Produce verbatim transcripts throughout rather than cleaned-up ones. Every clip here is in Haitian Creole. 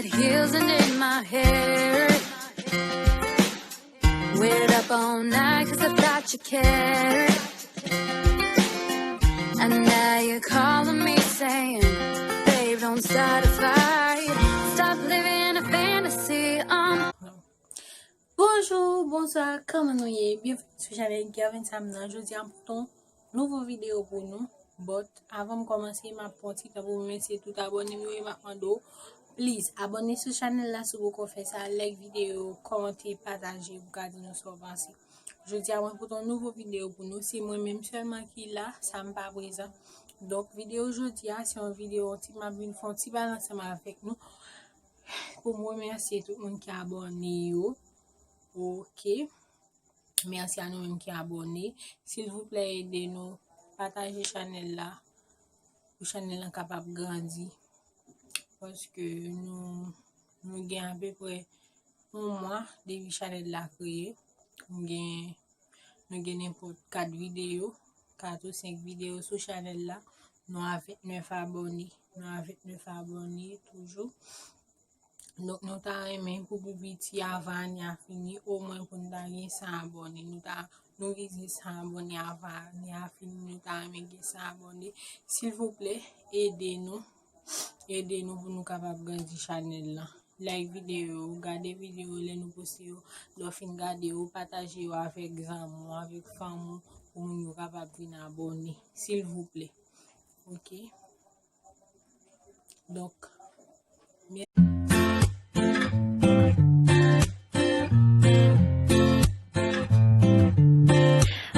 Heels and in my hair. Waited up all night 'cause I thought you cared. And now you're calling me saying, babe, don't start a fight. Stop living a fantasy. Um. Bonjou, bonswa, kòman nou ye? Byenveni sou chanèl Gervin Sam nan. Jodi a m pote yon nouvo videyo pou nou. But avan m kòmanse, m ap pran ti tan pou m remèsye tout abòne m yo e m ap mande w, please, abòne sou chanèl la si w poko fè sa, like videyo, kòmante, pataje pou ka di nou sa w panse. Jodi a mwen pote yon nouvo videyo pou nou. Se mwen menm sèlman ki la, Sam pa prezan. Donk videyo jodi a se yon videyo, yon ti, m ap vin fè yon ti pale ansanm avèk nou pou m remèsye tout moun ki abòne yo. Oke. Mèsi a nou menm ki abòne. Silvouplè, ede nou pataje chanèl la pou chanèl la kapab grandi. Paske nou, nou gen apeprè yon mwa depi chanèl la kreye. Nou gen, nou gen nenpòt kat videyo, kat ou senk videyo sou chanèl la. Nou a vennèf abòne. Nou a vennèf abòne toujou. Donk, nou ta renmen pou pi piti avan ane a fini, omwen pou nou ta gen san abòne. Nou ta, nou vize san abòne avan ane a fini, nou ta renmen gen san abòne. Silvouplè, ede nou. Ede nou pou nou kapab grandi chanèl la. Like videyo yo, gade videyo yo lè nou poste yo. Lè w fin gade yo, pataje yo avèk zanmi w, avèk fanmi w, pou moun yo kapab vin abòne. Silvouplè. Oke. Donk,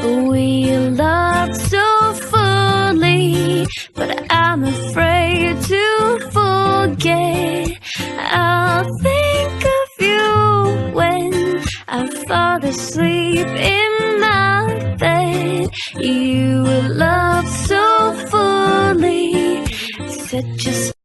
We loved so fully, but I'm afraid to forget. I'll think of you when I fall asleep in my bed. You loved so fully, such a